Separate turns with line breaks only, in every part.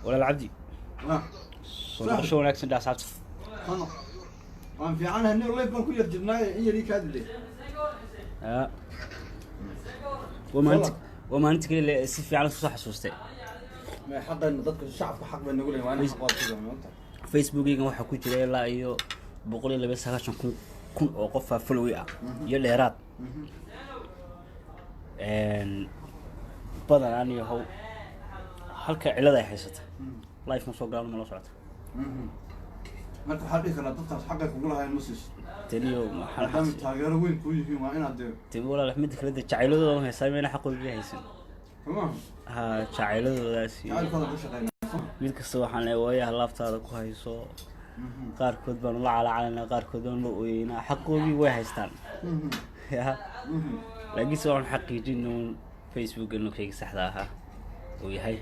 Walaal Cabdi, soo noqosho wanaagsan dha asxaabta.
Waan fiicanahay nin, live baan ku yar jirnaaye, in yar ii kaadile.
Ya. Waa maalinta, waa maalinta kaliya si fiican isku soo xasuustay.
Ma xaqayna, dadka shacabka xaq bay nagu leeyihin, waa in xaqooda ku maanta.
Facebookeygan waxaa ku jira ilaa iyo 192 kun oo qofaa follow ah iyo dheeraad badan. Aniga how halka cilada ay haysata, live ma soo galaan, ma la socota.
Marka waxaa dhihi karaa dadkaas xaqay kugu lahayn ma siiso.
Taniyo maxaan
Maadaama taageero weyn kuu yihiin, waa inaad dee
Te walaal, midda kale de jacayladooda ma haysaa, mayna xaqooda haysan.
Soma.
Ha, jacayladoodaas iyo
Jacaylkooda ku shaqeynaa.
Mid kasta waxaan leeyahay waayaha laabtaada ku hayso. Qaarkood baanu la calaacalanaa, qaarkood baanu la ooyeynaa. Xaqoodii way haystaan ya, laakiinse waxaan xaqiijin uun Facebook inuu kayga saxda ahaa uu yahay.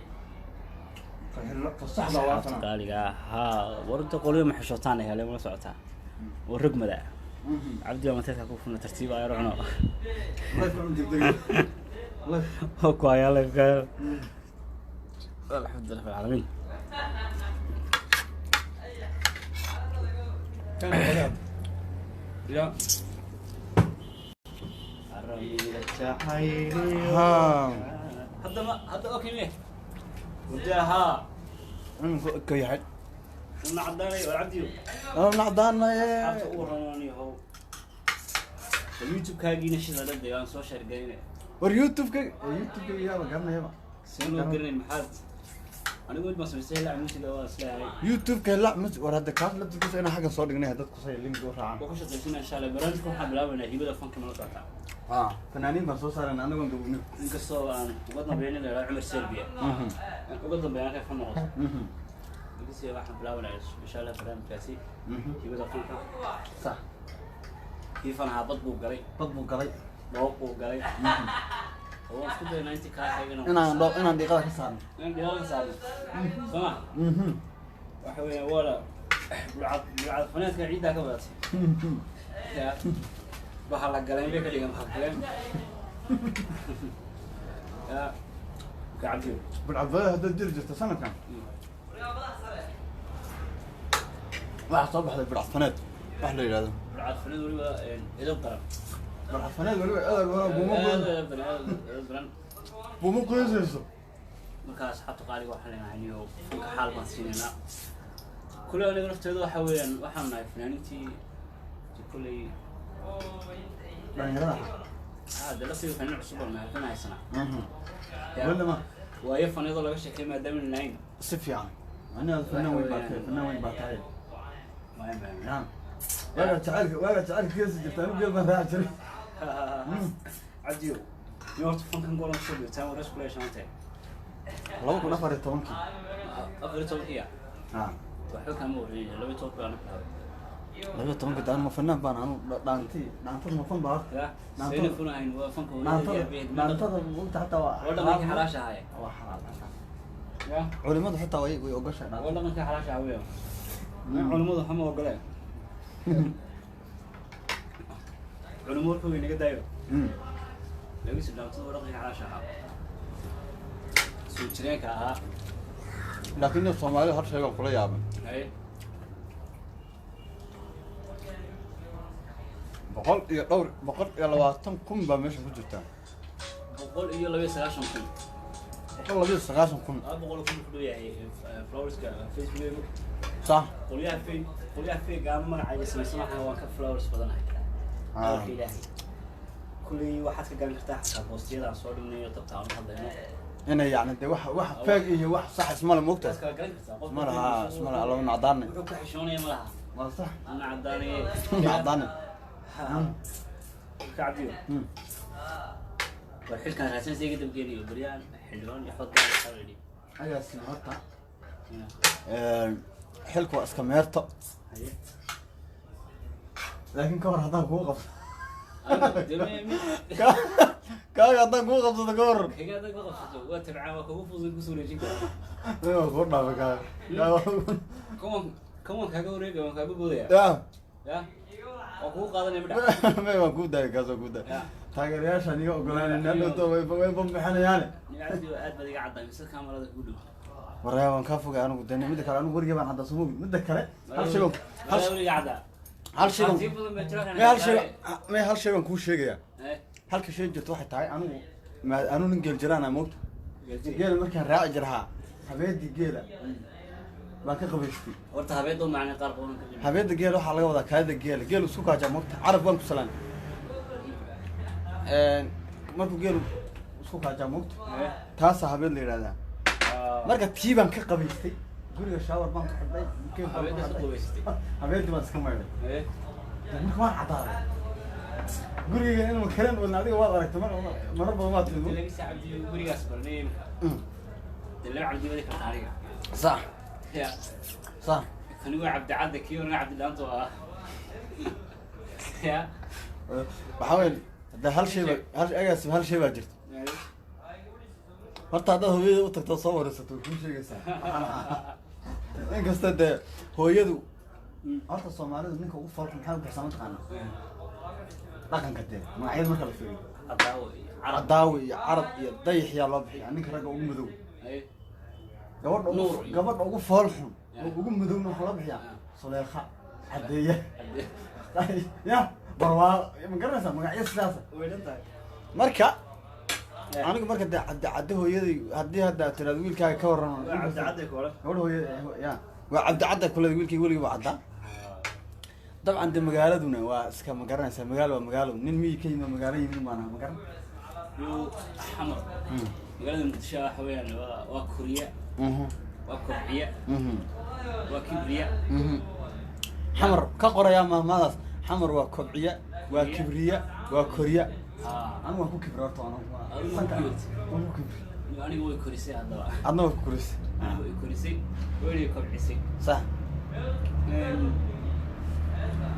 Ka saxda waa
Asxaabta
kana.
qaaliga ah, haa, warta qolyo ma xishootaan ay hele, mala socotaa oo rogmada. Cabdi baa mateedka ku furna, tartiib ayar cuno.
Live-kan u degdegay live.
Oo ku hayaa live-ka, alxamdulilah rabbil caalamiin.
Kan qolyaha.
Ya.
Haa.
Hadda ma hadda okay me muddaha.
Iminku ka yahay.
Una cadaanay war Cabdiyo.
Ana nacdaanaye.
Xabta ugu roonaniyahow, YouTube-kaagiina shida la dee waan soo sheergaynay.
War YouTube-ka yaaba garanayaba.
See loo garanay? Maxaad anigu mid baan samaystay hela musiga, waa isleeyahay.
YouTube-ka la mas war hadda kaas laftirkiisa inaan xaggan soo dhignay, dadku say link u raacaan.
Waa ku shaqaysana insha Allah. Barnaamijka waxaan bilaabaynaa hibada fanka, mala socotaa?
Haa, fanaaniin baan soo saarayna anagoon gabownin.
Inkastoo aan uga dambeyn in la yidhahdo Cumar Serbia aan uga dambeyn ka fan noqoto, laakiinse waxaan bilaabanaa insha Allah barnaamijkaasi hibada fanka.
Sax.
Kii fanahaa bad buu galay.
Dad buu galay.
Dhooq buu galay oo waan isku daynaa intii kaa xigana
Inaan dhiiqada ka saarno.
Inaan dhiiqada ka saarno, soo ma? Waxa weeyaan waa la bulcad, bulcad faneedka ciiddaa ka badatay ya, waxa la galeen bay ka dhigan, waxa galeen ya gacabtiyo.
Bulcadbada haddaad jiri jirta sanadkan waxaa soo baxday bulcadfaneed wax la yidhahdo.
Bulcad faneed weliba edab daran.
Bulcadfaneed weliba adag waa buuma.
Aad edab daran, aad edab daran.
Buuma qoysayso.
Markaa asxaabta qaaliga waxaan leenahay niyo fanka xaal baan siinaynaa. Kuley aniga lafteedu waxa weeyaan waxaan nahay fanaaniintii kuley.
Dhalinyarada.
Ah, de lafteedu fanaan cusub baan nahay, fan haysanaa. Ya.
Weli ma
Waayo faneedoo laga sheekay maadaama nahayn.
Si fiican, aniga fanaan weyn baa tahay, fanaan weyn baa tahay.
Maya, maya.
Ya, waaga jacaylka geesi jirta, anigu geel baan raaci jiray.
Cabdiyo iyo horta fankan golan kusoo biirtaan wareys kula yeeshaantay.
2014-kii.
14-kii?
Ha.
Waxba kaama wareynaya, 12 baan bilaabay.
12-kii daan ma fanaan baan anu dhaanti, dhaantada ma fan baa horta?
Ya.
Dhaantada-
Sayna fun ahayn, waa fanka
Dhaantada
hooyadii aabbaheed.
Dhaantada maogta xataa waa
Waa dhaqankii xalaasha ahaye.
Waa xalaal.
Ya.
Culimadu xitaa way ogoshahay
Waa
dhaantada.
dhaqankii xalaasha ahaa weeyaan. Culimadu waxma ogoleen, culimo warkooga inaga daayo. Laakiinse dhaantada waa dhaqankii xalaasha ahaa, soo jireenka ahaa.
Laakiin nin Soomaalida hor sheegan kula yaabay.
Haye.
Boqol iyo dhowr 120,000 baa meesha ku jirtaa.
192,000.
192,000.
200,000 ku dhow yahay flowerska Facebookeygu.
Sax.
Qolyaha fake ama magacayga samaysan waxaa waan ka flowers badanahay. Hadalka Ilaahay kulley waxaad ka garan kartaa xataa boostiyada aan soo dhignay iyo dabta aan u hadlayno.
Inay yacni dee wax feeg iyo wax sax ismale, moogtahay?
Taas kala garan kartaa qof.
Ismale, haa, ismale, alla nacdaanay.
Wuxuu ku xishoonaya ma laha.
Waa sax.
Ana cadaanaye.
Nacdaanay.
Kacbiyo. War xilkan raadsanaysa iga dabgeeniyo baryaan xildhibaan iyo xod baa la yidhi.
Agaasina horta xilku waa iska meerto.
Haye.
Laakiin ka hor haddaan kugu qabso
Anigu dee
kaaga haddaan kugu qabsado ka hor.
Kaga adag ma qabsato, waa tabcaan, waa kugu fudud kusoo wareejin karaa.
Waa kuu dhaafay kaaga.
Kan waan kaaga wareegaya, waan kaaga boodaya.
Ya.
Ya, waa kugu qaadanaya midha.
May, waan kuu daayay kaas, waan kuu daayay.
Ya.
Taageerayaashaan iga ogolaanayna hadhowto way bambixinayaane.
Nin Cabdi waa aad baad iga caddaa mise kaamarada kugu dhow.
Waryaa, waan kaa fogay anigu de. Midda kale, anigu werigay baan hadda soo mogi. Midda kale, hal shay baan
weliga caddaa.
Hal shay baan
Hanti badan baa jira.
May, hal shay baan kuu sheegayaa. Halka shay jirto waxay tahay, anigu ma anu nin geel jiraan ah, moogta? Geela markaan raaci jirahaa, habeedii geela baan ka qabaystay.
Horta habeed oo macnay qaar badan ka jira.
Habeedda geela waxaa laga wadaa kaadida geela. Geelu isku kaajaa, moogta? Carab baan ku salaan. Markuu geelu isku kaajaa, moogta, taasaa habeed la yidhahdaa. Marka tii baan ka qabaystay, guriga shower baan ku xidhay, mukeyf baan ku
Habeedda ka
xidhay.
qabaysatay?
Habeedii baan iska maydhay. Marka waan caddaaday. Gurigayga inuu karen wadna adiga waad aragtay, mar marar badan waad timid.
Laga saa Cabdi gurigaas barnay imika. Dee laba Cabdi wadi karta aniga.
Sax.
Ya.
Sax.
Kani waa Cabdi Cadde, kii horena Cabdi Dhaanto ah ya.
Waxaa weeye hadda hal shay baa hal agaas hal shay baa jirta. Horta haddaad hooyada u tagto, soo waraysato, way kuu sheegaysaa. Inkasta dee hooyadu horta Soomaalidu ninka ugu foolxun maxay u bixisaa, mataqaanaa? Dhaqanka dee magacyada marka la fiiriyo,
Cadaawo iyo Carab.
Cadaawi iyo Carab iyo Dayax yaa loo bixiyaa ninka ragga ugu madow. Gabadha ugu
Nuur iyo-
gabadha ugu fool xun oo ugu madowna waxaa loo bixiyaa Suleekha, Cadeeya, ya Barwaaqo. Ma garanaysaa magacyo sidaasa?
Way dhan tahay.
Marka anigu marka dee Cadde Cadde hooyaday haddii hadda aad tiraado wiilkaaga ka warrama.
Waa Cabdi Cadde kore.
Gabadha hooyada ya waa Cabdi Cadde kuleda. Wiilkayga weligii waa caddaa dabcan. Dee magaaladuna waa iska, ma garanaysaa, magaalo waa magaalo. Nin miyi ka yimid oo magaalo yimid baan ahaa, ma garan.
Yuu Xamar, magaalada Muqdisho waxa weeyaan waa koriya, waa kobciya, waa kibriya.
Xamar ka qorayaa mahmadaas: Xamar waa kobciya, waa kibriya, waa koriya. Anigu waan ku kibray horta anigu.
Adigu
Sanka-
ku kibirtay.
Waan ku kibray.
Aniga way korisay haddaba.
Adna waa ku korisay.
Aniga way korisay, wayna kobcisay.
Sax.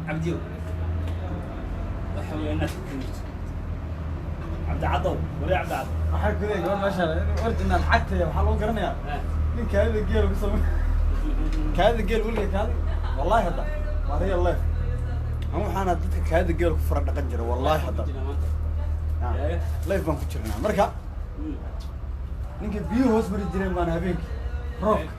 Cabdiyow, waxa weeye inaad ku kibirto Cabdi Caddow, wali Cabdi Caddow.
Waxaa ku leeyahay gabar meesha original cagtaya waxaa lagu garanayaa nin kaadida geel ku samey, kaadida geel weliga kaadi. Wallahi hadda waa real life. Anigu waxaana dadka kaadida geel ku fara dhaqan jira, wallahi hadda.
Jira maanta.
Life baan ku jirnaa. Marka ninka biyuhu hoos mari jireen baan habeenkii roobka.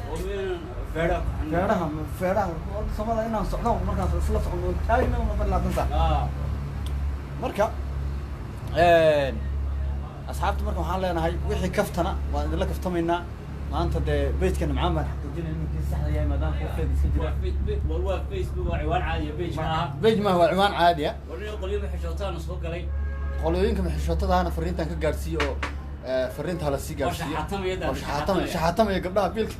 Oo miyaanan feedhaha ku xanuun?
Feedhaha, feedhaha samada inaan socdo markaas isla socno taagna 24 saac. Marka asxaabta, marka waxaan leenahay wixii kaftana waan idinla kaftamaynaa. Maanta dee page-ka Nimcaan baan xaqiijinay inuu kii saxda yahay, maadaama kuwa fake iska jira.
Waa Facebook, waa ciwaan caadi ah, page ma aha.
Page maaha, waa ciwaan caadi ah.
Warniyo qolyo xishootaan soo galay.
Qolooyinka maxishootadahana fariintan ka gaadhsiiyo oo fariinta hala sii gaadhsiiyo.
Shaxaatamaya daa.
Oo shaxaatamaya, shaxaatamaya gabdhaha biilka.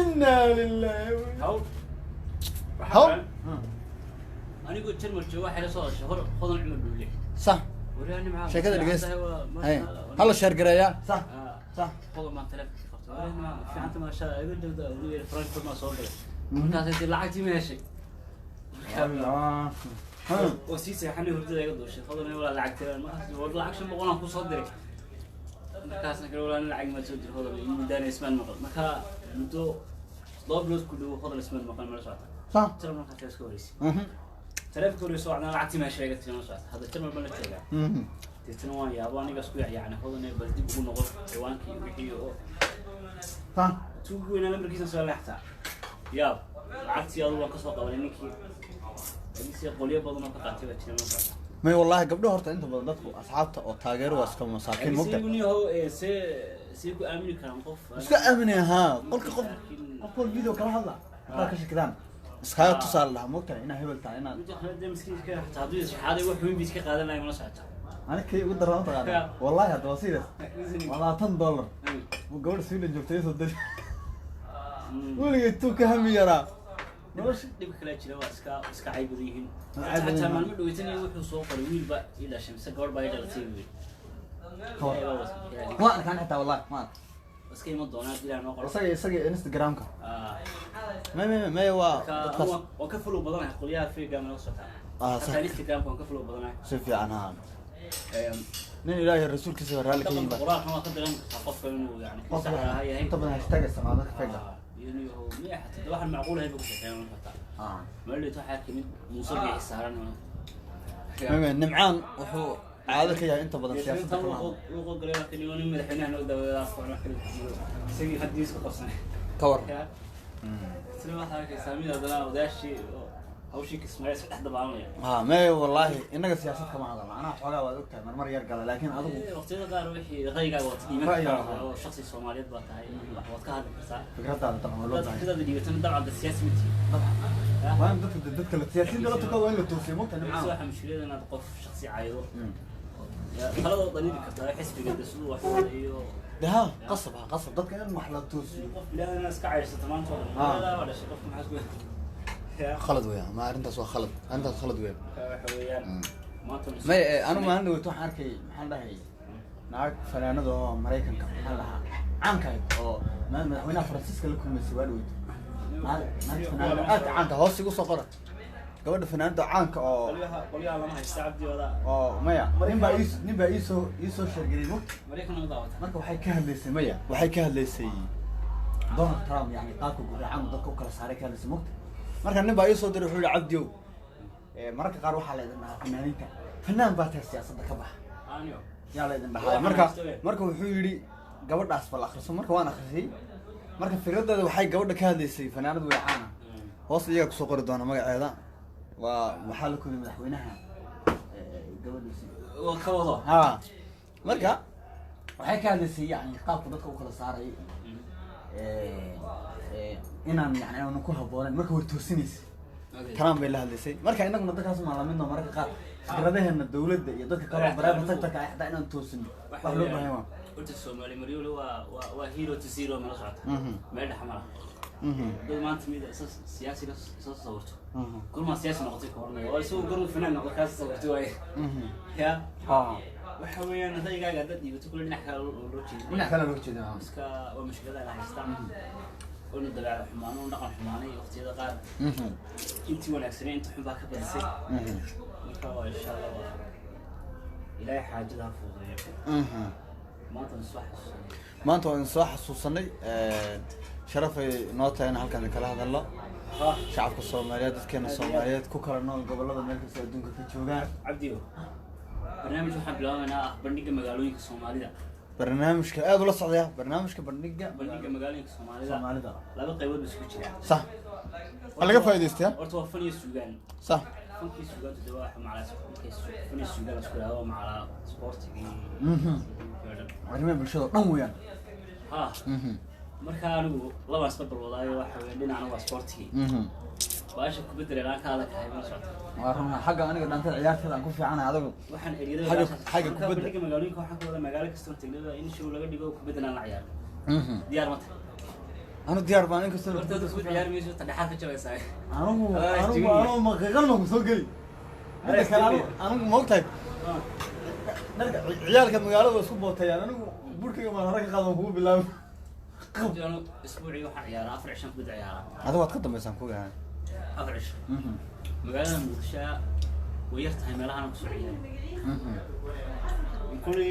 Inaa lillahi
Hawl.
Hawl.
Anigoo Jarmal jooga waxay la soo hadashay hor Hodan Cumar Dhuule.
Sax.
Waryaa Nimcaan,
Sheekada
fiican
dhegeysta.
tahay, waa-
Hay.
maasha Allah.
Hala share gareeyaa. Sax. Sax.
Hodan baan taleefanka qabtay. Waryaa Nimcaan, fiicanta, maasha Allah, iga joogta weligeed Frankfurt baan soo galay. Markaas intii lacagtii ma heshay? Oo sii seexanay, hurdada iga duushay. Hodan walaa lacagtii markaas, war lacag 500 aan kusoo diray. Markaasna kale walaa nin lacag ma soo diray Hodan, in muddaana ismaan maqal. Marka muddo 7 bilood ku dhow Hodan ismaan maqal, mala socota.
Sax.
Jarmal markaas iska horeysay. Taleefanka horeyso wacdana lacagtii ma sheegay tiri, ma socota. Hadda Jarmal baan la joogaa. Deetana waan yaabo, aniga isku yacyacnay Hodan bal dib ugu noqon ciwaankii wixii oo
Sax.
tuugi weynaa lambarkiisa soo leextaa. Yaab, lacagtii adu waan kasoo qabanay ninkii, laakiinse qolyo badan oo ka qaatay baa jira, ma socota.
May, wallahi gabdho horta inta badan dadku asxaabta oo taageero waa iska masaakiin,
laakiin
mogta.
see niyahow see ku aamini karaan qof?
Iska aaminaya haa qolka qof qof wal video kala hadla hadaa ka shakidaan iskaga tusaale lahaa, mogtahay inaa hebel tahay inaad
Midda kale dee miskiinka xataa hadduu isxaaday wax weyn bay iska qaadanaya, mala socota.
Ani kay ugu daraa mataqaana, wallahi hadda waa serious, $20 buu gabadha Sweden joogtay isoo diri. Weligay tuu ka hami yaraa nolosha.
Dhibka kale jira waa iska cayb badan yihiin.
Waa cayb badan
Xataa
yihiin.
maalmo dhaweytan wuxuu soo qoray wiil ba ii dhashay mise gabadh baa ii dhalatay buu yidhi.
Kawar.
Ilaahay baa wasakh.
Ma arkaan xitaa, wallahi ma arkaan.
Iska iman doonaa dilaa noo qoro.
Isaga Instagramka. May may may waa
Marka
dadkaas.
Waan ka follow badanahay qolyaha Facebooka, mala socotaa?
Sax.
Xataa Instagramka waan ka follow badanahay.
Si fiican haa, nin Ilaahay rasuulkiisa waa raalli ka
Dhaqanka
yihiin ba.
Qoraalkan waa ka dareemi kartaa qofka inuu yani
Qof
sax ahaa yahay.
Inta badan hashtag isticmaala dadka fake.
Iyo inuu yahay miya xataa de waxaan macquul ahayn ba ku sheekeeyan marka. Maalin waxaa kamid Muuse Biixi saaran.
May may, Nimcaan wuxuu Caado ka yahay inta badan siyaasadda kama hadlo.
Luuqo galay laakiin nin madaxweynaha noo daawadaa afka wax kala jiyo isagii haddii isku qabsanay.
Ka war.
Ya sida waxaa arkaysaa mid haddana odayaashii oo hawshii Kismaayo iska dhex dabaalanaya.
Ha, may wallaahi innaga siyaasad kama hadalno. Anaa xoogaa waad ogtahay marmar yar gala, laakiin adigu
waqtiyada qaar wixii ra'yigaaga waad dhiiban
Ra'yigaaga,
kartaa
ha.
oo shakhsi Soomaaliyeed baa tahay, wax waad ka hadli kartaa.
Fikradaada dabcan waa loo
dad
baahan.
Fikradaada dhiibatana dabcan dad siyaasi ma tihi.
Dabcan waa in dadka la siyaasiyiinta la tuko, waa in la toosiyo, mogta
Laakiin
nimcaan.
Waxa mushkilada inaad qof shakhsi caydo ya taladoo dhaliili kartaa xisbiga de siduu wax wada iyo
De ha, qasab, ha, qasab dadka in wax la toosiyo.
Qof bilaadan inaad iska cayrsato maanta oo dhan.
Ah.
Hooyadaa baa dhashay qofka, maxaa isku ya
Khalad weeyaan, ma arrintaas waa khalad, arrintaas khalad weeyaan.
Waxa weeyaan maanta
May anu maalin dhaweyto waxaan arkay, maxaan dhahay, naag fanaanada oo Maraykanka, maxaan dhahaa, caanka ahayd oo madaxweynaha Faransiiska la kulmaysay waa dhaweyto. Naag fanaanada aadka caanka, hoos igu soo qora, gabadha fanaanada caanka oo
qolyaha lama haysta cabdi wada.
Oo maya, nin baa iisoo sheergeliyay, mugta.
Maraykan lama daawata.
Marka waxay ka hadlaysay, maya, waxay ka hadlaysay Donald Trump, yani qaabka gurracan uu dadka u kala saaray ka hadlaysay, mugta. Marka nin baa iisoo diray, wuxuu yihi: "Cabdiow, mararka qaar waxaa la idin dhahaa fanaaniinta, fanaan baa tahay, siyaasadda ka baxa."
Aniyo
yaa la idin dhahaa. Marka wuxuu yidhi gabadhaas bal akhriso. Marka waan akhrisay. Marka fikradeeda waxay gabadha ka hadlaysay, fanaanad way caana, hoos iyaga kusoo qori doona magaceeda, waa waxaa la kulmay madaxweynaha gabadhiisi.
Waa ka wado.
Ha, marka waxay ka hadlaysay yani qaabka dadka u kala saaray, inaan yani aanu ku habboonayn. Marka way toosinaysa, Trump bay la hadlaysay. Marka innaguna dadkaas maan lamidno, mararka qaar fikradaheena dawladda iyo dadka kale oo private sector-ka ah xataa inaan toosino wax loo baahan waa.
Horta Soomaali Maryole waa hero to zero, mala socota? Meel dhex ma laha. Dad maanta mid isa siyaasiga soo sawirto, gurmaa siyaasi noqotay ka oranaya, waa isagu gurma fanaan noqday kaas sawirtay waaye. Ya
ha
waxa weeyaan ra'yigaaga haddaad dhiibato kule dhinac kale loo jeedo.
Dhinac kale loo jeeda.
Iska waa mushkilada ay haystaan oona dabeecad xumaano oona dhaqan xumaanay waqtiyada qaar. Intii wanaagsanay inta xun baa ka badisay. Marka waa insha Allah, waa Ilaahay xaajada ha fududeeyo. Maanta waan soo xasuusanay.
Maanta waan soo xasuusanay. Sharafay noo tahay in halkan kala hadalno shacabka Soomaaliyeed, dadkeena Soomaaliyeed ku kala nool gobolada meel kasta adduunka ka joogaan.
Cabdiyo, barnaamij waxaan bilaabaynaa ah bandhiga magaalooyinka Soomaalida.
Barnaamijka aad ula socdaya, barnaamijka bandhiga
Bandhiga magaalooyinka Soomaalida.
Soomaalida.
Laba qaybood ba isku jira.
Sax, waa laga faa'iidaystaa.
Horta waa fan iyo suugaan. Fankii suugaantu de waa macalaa, markay fan iyo suugaan la isku yidhahdo, macalaa sportigii oo dhan.
Arrimaha bulshada oo dhan weeyaan.
Ha, marka anigu labaan isla barwadaayo, waxa weeye dhinacna waa sportigii, baasha kubadda leelaan ka adag tahay, ma socota?
Waa run, xagga aniga dhaantada ciyaarteeda aan ku fiicanahay, adigu
Waxaan eriyada
Xagga kubadda.
Bandhiga magaalooyinka waxaan ka wada magaalo kastoo tagnaba in show laga dhigo kubaddan aan la ciyaaro. Diyaar ma tahay?
Anu diyaar baan, inkastoo
Horta hadda kubadda ciyaari mayso, ta dhexaad ka jabaysaa.
Anigu
Adaa
anigu
isjebinaya.
Anigu maqiiqan ma kusoo geli. Midda kale anigu ma ogtahay dharka ciyaalka magaalada waa isku bootayaan, anigu burkayga baan hore ka qaadan kugu bilaabay.
Anu isbuucii waxaan ciyaaraa 4 cishan kubadda ciyaaraa.
Adigu waad ka dambaysaan kuga.
4 cisho magaalada Muqdisho way yar tahay meelahan kusoo ciyaaray kulli.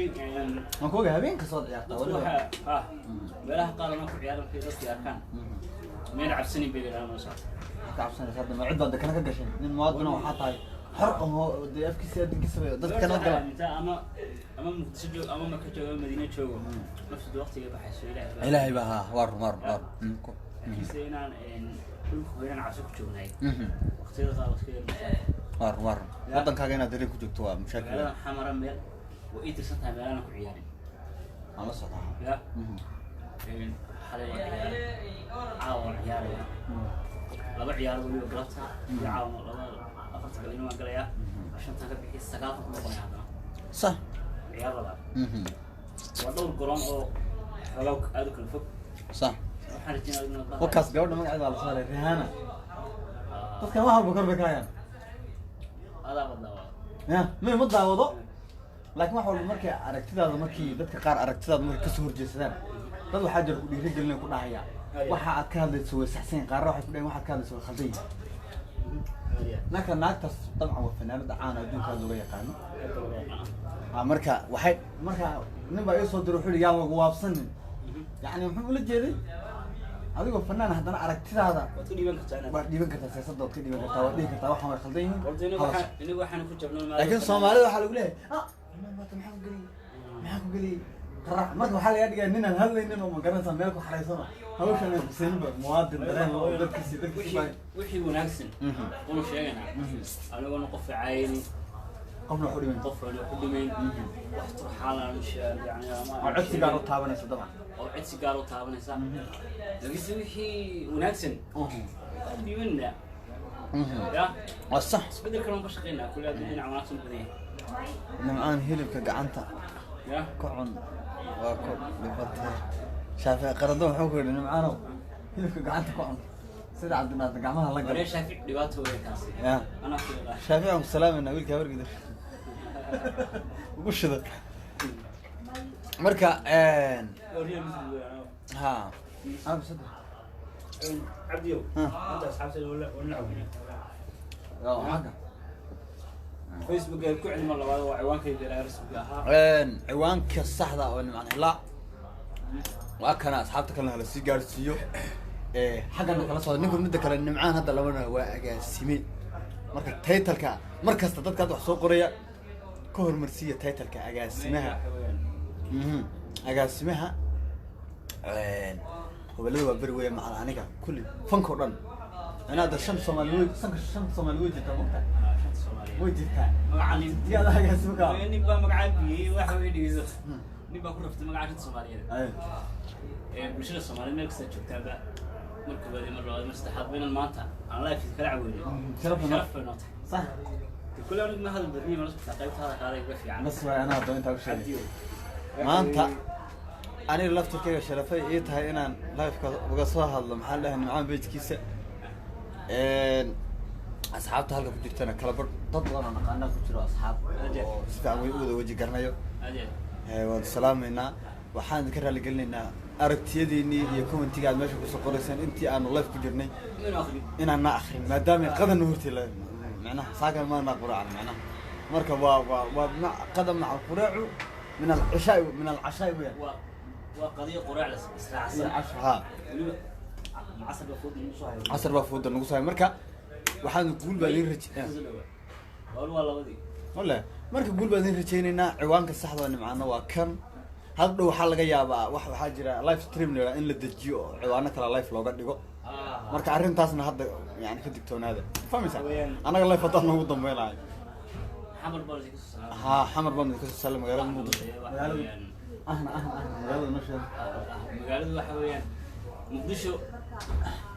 Waan kuga habeen kastood ciyaartaa
Dadku
weliba.
Waxa ah meelaha qaar anaa ku ciyaara markay dadku arkaan meel cabsanin bay yidhahdaan, ma socota?
Ka cabsanaysa hadda, ma cid baad dekana ka gashay? Nin muwaadin waxaa tahay xor ahoo dee afkiisa adinkiisa dadka kana gala.
Ama Muqdisho joog ama Maka joogo ama Madiina joogo, naftu waqtiga baxayso Ilaahay baa.
Ilaahay baa, ha, waa run, waa run, waa run.
Laakiinse inaan dhulka hooyaan cabsi ku joognahay waqtiyada qaar iska yar mashaakil.
Waa run, waa run. Wadankaaga inaad dareen ku joogto waa mashaakil.
Magaaladan Xamara meel way ii tirsan tahay meelaan ku ciyaarin.
Waan la socdaa.
Ya xalay waan ciyaaray, caawa waan ciyaaraya, laba ciyaaro weliba, galabta iyo caawa. Laba afarta galino waan galayaa, shantan ka bixi, sagaalkan ku noqonaya haddana. Ciyaar labaad. Waa dhowr garoon oo xoogaa aad u kala fog. Waxaan rajeynaya inaad
Wakaas gabadha magaceeda waa la saaray, Rihanna. Dadkan wax walba kor bay ka hayaan.
Adaa badnaa waa.
Ya may, ma daawado, laakiin wax walba markay aragtidaada, markii dadka qaar aragtidaada markay kasoo horjeedsadaan, dad waxaa jira ku dhiirigelinaya, ku dhahaya waxa aad ka hadlayso way saxsan yihiin, qaarna waxay ku dhahayan waxaad ka hadlayso way khaldan yihiin. Marka naagtaas dabcan waa fanaanada caana adduunka aad looga yaqaano. Marka waxay, marka nin baa ii soo diray, wuxuu yihi: "Yaan lagu waabsanin." Yacni muxuu ula jeeday? Adigoo fanaan haddana aragtidaada
Waad ku dhiiban kartaa inaad
waad dhiiban kartaa, siyaasadda waad ka dhiiban kartaa, waad dhihi kartaa waxaan way khaldan yihiin.
Horta inagu
Halas.
Inagu waxaan ku jabnay
Laakiin Soomaalida waxaa lagu leeyahay ah Maxaa ku geliyey? Maxaa ku geliyey? Qarac. Marka waxaa laga dhigaa nin aan hadlaynin oo, ma garanaysaa, meel ku xaraysano hawshan aan xuseeninba, muwaadin dareen oo dadkiisi baa.
Wixii wanaagsan unu sheegaynaa, anigoona qof caayini,
qofna wax u dhimayn,
qof aan ku dhimayn, wax turxaan aanu yani ama
oo codsi gaar u taabanaysa dabcan,
oo cid si gaar u taabanaysa. Laakiinse wixii wanaagsan waan dhiibanaa ya.
Waa sax.
Isbedelkan waan ka shaqeynaa kulli hadduu dhinaca wanaagsan u badan yahay.
Nimcaan, hilibka gacanta
ya
ku cun, waa ku dhibatay. Shaafici qarado wuxuu ku yidhi, "Nimcaanow, hilibka gacanta ku cun," sida Cabdinaasir gacmaha la
waree
galay.
Shaafic dhibaato weyn taasi.
Ya.
Anaa ku yaqaan.
Shaafici aan ku salaamayna, wiilka habargida ugu shida marka.
Real muslim weeyaan.
Ha, saddex.
Cabdiyow,
Ha.
inta asxaabteeda wala wala cawina.
Xagga
Facebook ku cilmo labaad waa ciwaankayga ilaa rasmiga ahaa.
Ciwaanka saxda oo Nimcaan Hilaac waa kana. Asxaabta kalena hala sii gaarsiiyo, xaggana kala socda ninku. Midda kale, Nimcaan hadda labana waa agaasime. Marka title-ka mar kasta dadka hadda wax soo qoraya ka hormarsiiya title-ka agaasimaha. Agaasimaha gobolada waa beri weya, macal aniga kulli fanka o dhan. Anaa hadda shan Soomaali wey, sanka shanta Soomaali way jirtaa, mogta way jirtaa.
Magaca
Diyaada agaasimo ka.
Nin baa magacaa biyey, waxa way dhigeyso, nin baa ku raftay magaca shanta Soomaaliyeed. Ee bulshada Soomaaliyeed meel kasta joogtaanba, mar koowaad iyo mar labaad, mar saddexaad ba inaan maanta aan live kala caweyno
sharaf
sharaf bay noo tahay.
Sax.
De kule anigu ma hadal badniyo, mala socota qaybta hadalka adayga fiican.
Bas waay, anaa hadda intaa ku sheegay.
Cabdiyo.
Maanta aniga laftirkayga sharafay ii tahay inaan live-ka uga soo hadlo, maxaa la dhahay, Nimcaan page-kiisa. Asxaabta halka ku jirtana kala bar dad badan oo naqaana ku jiro, asxaab oo si fiican way u wada weji garanayo.
Aad.
Waan salaamaynaa. Waxaan idinka raaligelinaynaa aragtiyadiinii iyo comment-iga aad meesha kusoo qorayseen intii aanu live ku jirnay
Inuu akhriyo.
Inaan na akrin, maadaama qadanna hortii la macnaha saakan maana quraacan macnaha. Marka waa qada maca alquraacu min alcishaai, min alcashaai weeyaan.
Waa qadiyo quraac la israacsan.
Casho ha.
Weliba casar baa fooda nagu soo hayo.
Casar baa fooda nagu soo. Marka waxaan guul baa idin raje
waa labadii.
Wale marka guul baan idin rajaynaynaa. Ciwaanka saxda oo Nimcaana waa kan. Hadda dhow waxaa laga yaabaa wax waxaa jira live stream la yidhaha in la dejiyo oo ciwaano kale live looga dhigo. Marka arrintaasna hadda yani ka digtoonaada, fahmaysaa? Annaga live haddaan noogu dambeynaayo.
Xamar baa la kasoo salaamay.
Haa, Xamar baan idinka soo saalay, magaalada Muqdisho.
Waxa
magaalada
weeyaan
ahna ahna ahna magaalada noo sheega.
Magaaladu waxa weeyaan Muqdisho.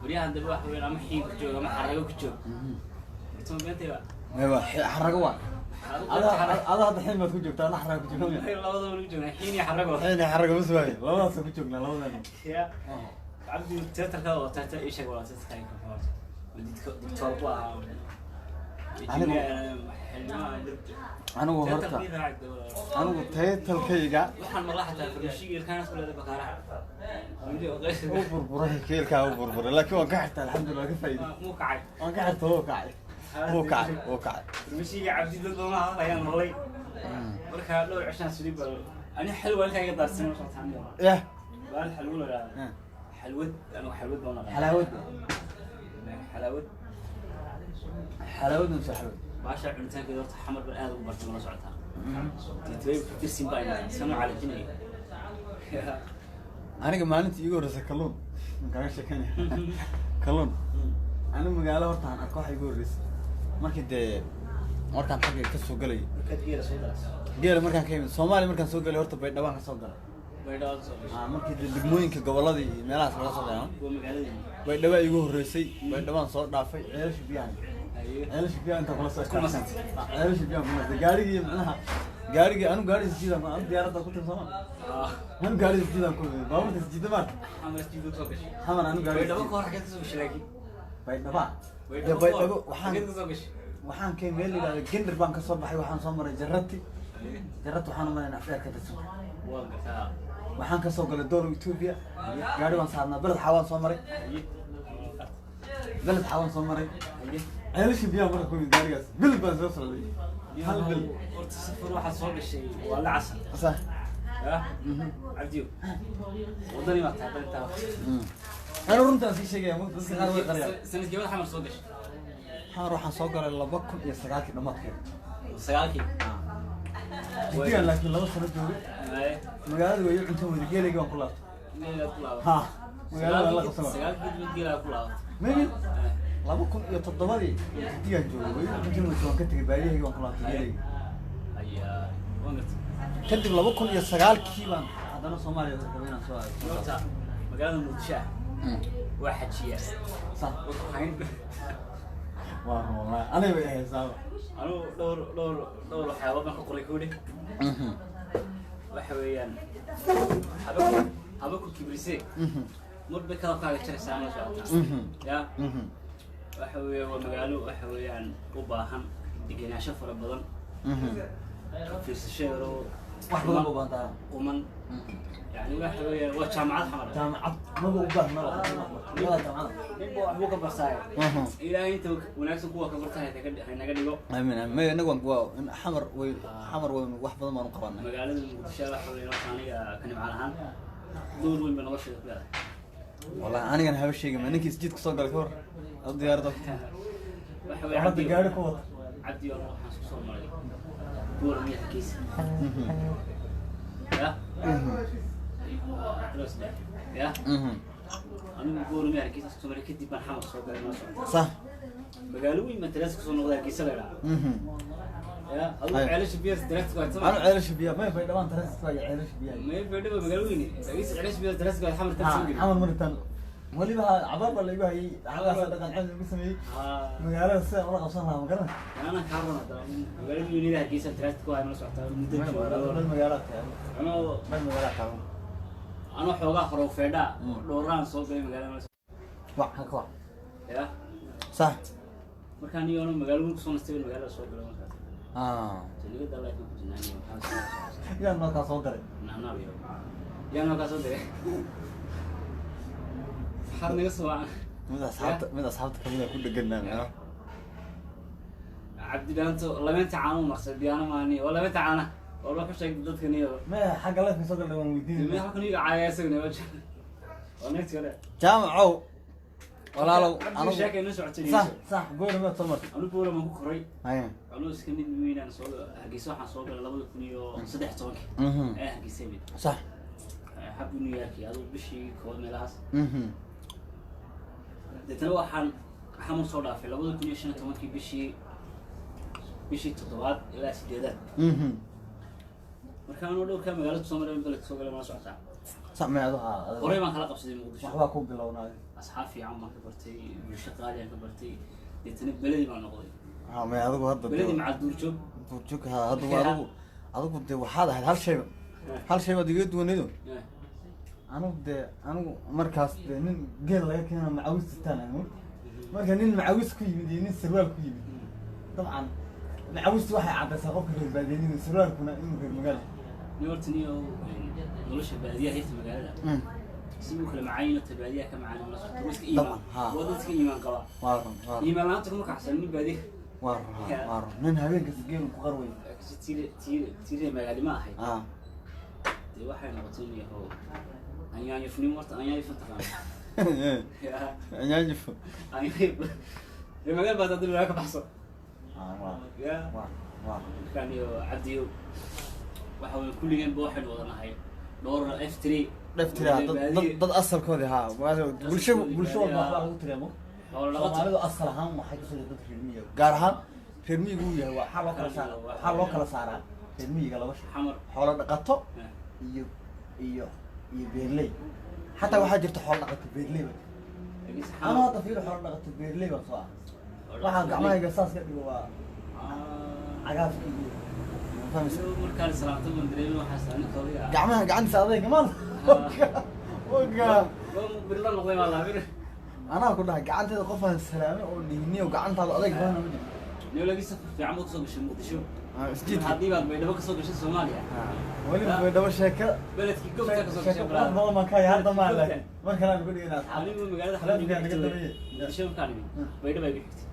Baryahan dambe waxa weeyaan ama xiin ku joog ama xarago ku joog. Horta ma beentayba?
Mayba xarago waa. Ada hadda xiin baad ku joogtaa, ana xarago ku joogna.
Labadaba lagu joognaa, xiin iyo xarago.
Xiin iyo xarago bas waaye, labadaasa ku joognaa labadeena.
Ya Cabdi, teatarka oo teatar ii sheeg, walaa teatarka horta dictor ku ahaa.
Anigu horta anigu title-kayga
waxaan maqlaa xataa farmashiga ilkaanaas ku leedahay bakaaraha.
U burburay keelkaa, u burburay, laakiin waan ka xirtay, alxamdulillah, waan ka faa'iiday.
Muu kacay?
Waan ka xirtay, wuu kacay, wuu kacay, wuu kacay.
Farmashiga Cabdi dad badan hadlayaan maqlay. Marka dhowr cishaan suli bal ani xalwa halkaa iga daarsan ma socotaan.
Yah.
Baal xalwo la yidhahdaa, xalwad, anigu xalwad baan naqaa.
Xalaawad.
Xalaawad.
Xalaawad mise xalwad?
Baasha cunitaankeeda horta Xamar baan aad ugu bartay, mala socotaa? Titway dirsin baa imaada iskama calajinaya.
Aniga maalintii iigu horreysay kalluun waan kaaga sheekeynaya. Kalluun anigu magaalo horta aan arko waxa iigu horreysay markii dee markaan xagga ka soo galay.
Markaad geela soo daras.
Geela markaan ka yimid Soomaaliya, markaan soo galay horta Baydhabaan ka soo galay.
Baydhabo ka soo gashay.
Markii dee degmooyinka gobolladii iyo meelahaas laga soo galay.
Waa magaaladii.
Baydhaba iigu horreysay, Baydhabaan soo dhaafay, Ceelasha Biyahan.
Haye.
Ceelasha Biyaha intaan kula soo
Ku nasatay.
Ceelasha Biyahan ku nasatay gaarigii, macnaha gaarigii anu gaariga sijiidaan anu diyaaradda ku timsama, anu gaariga sijiidaan ku baabuurta sijiida maarta.
Xamar jiido soo gashay.
Xamar anu gaariga.
Baydhabo ka hor xageed ka soo gashay laakiin?
Baydhaba.
Baydhabo.
Dee Baydhabo waxaan
xageed ka soo gashay?
Waxaan kay meel la yidhahdo Gender baan kasoo baxay, waxaan soo maray Jarati. Jarati waxaan u maray Afdheer ka tirsan.
Waa gartaa.
Waxaan kasoo galay doolow Ethiopia, gaari baan saarnaa, Beled Xaawaan soo maray.
Haye.
Beled Xaawaan soo maray.
Haye.
Ceelasha Biyaha marka ku yimid gaarigaas bil baan soo socday, hal bil.
Horta safar waxaad soo gashay waa la casar.
Sax.
Ya Cabdiyo, wadani baa tahay intaa.
Anu runtaan sii sheegaya, ma dadka qaar way qariyaan.
Sanadkii wada Xamar soo gashay?
Xamar waxaan soo galay 2009-kii dhammaadkeeda.
9-kii.
Jigjigan laakiin 2 sano joogay.
Haye.
Magaalada way ii cunto wada, geelayga waan ku laabtay.
Geelaa ku laabatay?
Ha, magaalada la qabsan.
Sagaalkii mid geelaa ku laabatay?
Maybe 2007-dii Jigjigan joogay, way ii cunto wada, waan ka tegay baadiyahayga, waan ku laabtay geelayga.
Ayaa, waan gartay.
Kadib 2009-kii baan haddana Soomaaliya rabay inaan soo aado.
Horta magaalada Muqdisho ah waa xajiya.
Sax.
Waa ku hayn.
Waa run, wallahi aniga bay haysaaba.
Anugu dhowr waxyaabo baan ka qoray kuudhi. Waxa weeyaan haba ku kibrisee, mar bay kadabkaaga jaraysaa, ma socotaa ya? Waxa weeye waa magaalo waxa weeyaan u baahan degenaansho fara badan, fiirsasho yaroo
Wax badan u baahan tahay.
Quman, yani waxa weeyaan waa jaamacad Xamar.
Jaamacad maba u baahna waa jaamacad.
Ninba waxbuu ka barsaaya. Ilaahay inta wanaagsan kuwa ka barta haynaga dhigo.
Aamin, aamin. May inagu waa in Xamar way, Xamar way, wax badan baan u qabanay.
Magaalada Muqdisho waxa weeyaan horta aniga ka nimcaan ahaan door weyn bay nolosheeda ku leedahay.
Wallahi anigan haba sheegin, ma ninkii isjiid kusoo galay ka hor ad diyaarado.
Waxa weeye
hadda gaari ku wata.
Cabdi oo waxaan isku soo maray buur miya Hargeysa ya ya. Anigu buur miya Hargeysa isku soo maray, kadib baan Xamar soo galay, noo socda. Magaalo weyn baan taraas kusoo noqday, Hargeysa la idhaha ya. Adigu Ceelasha biyaha taraas ku haysan.
Anu Ceelasha biyaha may fay dhawaan taraas ku haya Ceelasha biyaha.
May fadhiba magaalo weyne, laakiinse Ceelasha biyaha taraas ku hay Xamar tan soo geli.
Xamar maritaan weliba cabaar baa laigu hayay, xagaas dhaqan ceel lagu sameeyey magaalada sidaan ula qabsan lahaa, ma garan.
Anana kaa run hadda magaalada weynida Hargeysa taraas ku hay, noo socotaa muddo joogo.
Dad magaalaa tahay.
Anoo
Dad magaalaa tahay.
Anoo xoogaa horow feedhaa dhowraan soo galay magaalada noo
Wac halka wac.
Ya.
Sax.
Markaan iyoona magaalo weyn kusoo nastay, magaalada soo galay markaas. Janigada life ku jirnaa waxaa
Yaa noo kaa soo diray?
Naanaab yaa noo kaa soo diray? Maxaad naga soo wacan?
Mid asxaabta kamid a ku dheganaa macnaha.
Cabdi dhaanto labeenta caano marsay diyaano maani waa labeenta caana waa loo ku sheegay dadka niyo.
Maya, xagga lifeka soo galnay waan weydiinay.
Meel halkan iga caaya isagana waa next kale.
Jaamacow, walaalow.
Anigu sheekay noo socotay.
Sax sax, goori maad soo martay?
Anu buura maan ku koray.
Haya.
Anuu iska mid weynaan soo Hargeysa waxaan soo galay 2013-kii ayaa Hargeysa mid xabbi New York aduu bishii kood meelahaas. Deetana waxaan Xamar soo dhaafay 2015-kii bishii toddobaad ilaa sideedaad. Marka anuu dhowrkaa magaalada soo maray, beledka soo galay, mala socotaa?
Sax, may adu haa.
Horey baan kala qabsaday Muqdisho.
Waxbaa ku bilownaaday.
Asxaab fiican baan ka bartay, bulsho qaali aan ka bartay, deetana beledii baan noqday.
Ha, may adigu hadda
beledii maca duurjoog.
Duurjoog ha hadda waa adigu dee waxaad ahayd hal shay baad iga duwanaydo. Anigu dee anigu markaas dee nin geel laga keeno macawis sitaan anigu, marka nin macawis ku yimid iyo nin sarwaal ku yimid, dabcan macawistu waxay caddaysaa qofka reer baadiyanida, sarwaalkuna inuu reer magaal.
Nin horta niyo nolosha baadiyaha hirta magaalada si uu kala macaan yahay, ta baadiyaha ka macaan, la socto iska iimaan.
Dabcan, ha.
Waa dadka iimaan qaba.
Waa run, waa run.
Iimaan la'aanta kuma kacsan nin baadiya.
Waa run, ha, waa run. Nin habeenkasta geel ku qarway.
Kasi tiire magaalima ahayd. Dee waxay noqotay in yahow anyaanyufnimo, horta anyaanyuf taqaana?
Anyaanyufo.
Anyaanyuf reer magaal baad hadii laga ka baxso.
Waa.
Ya.
Waa.
Markaan iyo Cabdiyo waxa weeye kulligeen ba waxaynu wada nahay dhowr F3.
Dheftira dad asalkoodii haa, bulsho walba waxbaa lagu tiriyaa mo.
Xoolo dhaqato.
Soomaalidu asal ahaan waxay kasoo jeeda dad reer miyiga, gaar ahaan reer miyigu uu yahay. Waxaa loo kala saaraa reer miyiga laba shay:
Xamar.
Xoolo dhaqato iyo beerley. Xataa waxaa jirta xoolo dhaqato beerley baa jirta. Ama hadda fiiro, xoolo dhaqato beerley baan soo ah. Waxaa gacmahayga saas ka dhigo waa cagaafka iyo ma fahmaysa?
Markaan salaamto baan dareemay waxaas ninkooda.
Gacmaha gacantiisa adayga maal oga.
Birla noqday baa laabir.
Anaa ku dhahay gacanteeda qof aan salaamay oo dhihiniyo gacantaada adayg badana ma jirto.
Niyo safar fiican baad kasoo gashay Muqdisho.
Isjiidka.
Haddii baad Baydhabo kasoo gashay Soomaaliya.
Weliba Baydhabo sheeka
beledkii gobta kasoo gashay.
Sheeko qurux badan baan ka hay hadda maa, laakiin mar kale aan ku dhigayna asxaab.
Anigu magaalada
Taleefanka naga
Xamar
dambeeyey.
Muqdisho markaan imid, Baydhabo ay igu xigtay.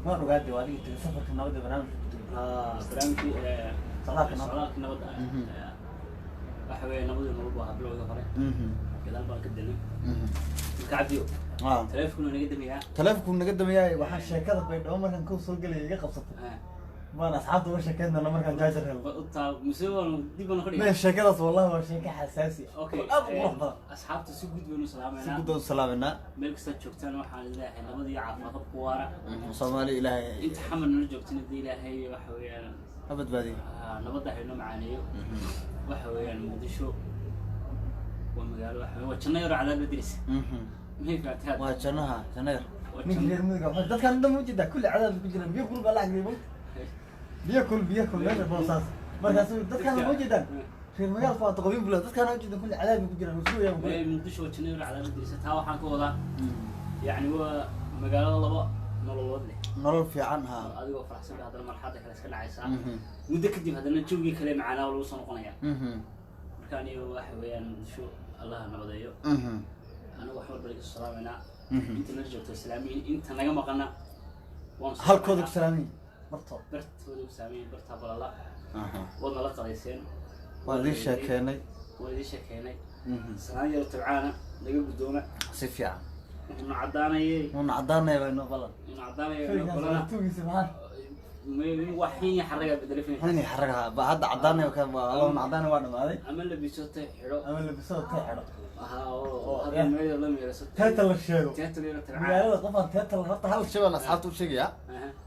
Waan ogaade, waa adiga tegay safarka nabadda barnaamijka ku tegay.
Barnaamijkii
Socdaalka nabadda.
Socdaalka nabadda. Waxa weeye nabadii nolol buu ahaa bilowga hore, gadaal baan ka delay. Marka Cabdiyo, taleefonkuna naga damayaa.
Taleefanku naga dameeyaay. Waxaa sheekada Baydhabo markaan kuu soo gelaya iga qabsatay. Baan asxaabta uga sheekeyn doona markaan jaajar helno.
Taa mise waanu dib baanu ka
Mee
dhigay.
Sheekadaas wallahi waa sheeke xasaasi ah.
Okay.
Aad u qurux badan.
Asxaabta si guud baynu
Si
salaameynaa.
guud u salaaminaa.
Meel kastaad joogtaan waxaan leeyahay nabad iyo caafimaad qabku waara.
Soomaali Ilaahay
Inta Xamar nala joogtana dee Ilaahay waxa weeyaan
ha badbaadiyo.
Nabadda haynoo macaaneeyo. Waxa weeyaan Muqdisho waa magaalo, waxa weeyaan waa janno yaro cadaab la dirisa. Maxay fahantaad?
Waa jannaha, janno yar.
Waa
Ninka
janno.
Reer miyiga dadkan dhan ma ujeedaa, kulli cadaab ku jiraan. Biyo kulul baa la cagbay, biyo kul, biyo kul meesha Boosaas. Markaas dadkan ma ujeedaan, reer magaalka waa toqobin bula. Dadkan ma ujeedaan, kulli cadaab ku jiraan, sugayaan.
Mee, Muqdisho waa janno yaro cadaab la dirisa. Taa waxaan ka wadaa, yacni waa magaalada laba nololood leh.
Nolol fiican ha.
Adigoo faraxsan ba haddana marxadda kale iska dhacaysaa. Muddo kadib haddana jawgii kale macaanaa lagu soo noqonayaa. Marka aniga waxa weeyaan Muqdisho Allaha nabadeeyo. Anagu wax walba laga salaameynaa. Inta nala joogto islaamiyiin, inta naga maqana waanu
Halkooda ku
salaameynaa.
salaamay bartood.
Bartooda ku salaamayin, bartaa balala. Waad nala qadayseen.
Waa idiin sheekeenay.
Waan idiin sheekeynay. Salaan yaro tabcaana naga guddooma.
Si fiican.
Wuxuuna caddaanayay.
Wuuna caddaanaya baa inoo balan.
Inuu caddaanaya inoo balana. Wax xin iyo xaragaa bedelay filimka.
Xini xaragaha ba hadda caddaanaya ka waa allahuna caddaanaya, waa dhamaaday.
Ama labisatay xidho.
Ama labisada tay xidho.
Aha, oo
Oo,
hadda
yeah.
meel la meeraso.
Teeta la sheego.
Teeta yaro tabcaana.
Magaalada qofaan teeta la horta hal shay baan asxaabta u sheegayaa.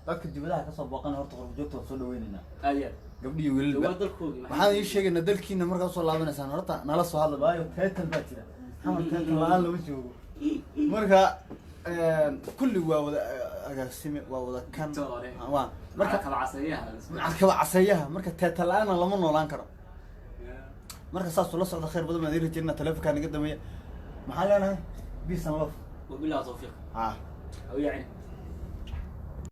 Dadka dibadaha kasoo booqana horta qurbo joogta waan soo dhaweynaynaa.
Aad iyo aad.
Gabdhiyo wiilalba.
Waa dalkoogii.
Waxaan idiin sheegaynaa, dalkiina markaa usoo laabanaysaan horta nala soo hadla, waayo teetal baa jira Xamar, teetal la-aan lama joogo. Marka kulli waa wada agaasime, waa wada kan.
Toore.
Waa marka
marka kaba casayaha.
Kaba caseeyaha, marka teetal la-aana lama noolaan karo. Marka saasuu la socda. Khayr badan baan idiin rajeynaa. Taleefonkaa naga dameeya. Maxaan leenahay? Peace and love.
Wabillahi tawfiiq.
Ah.
Aw yacni.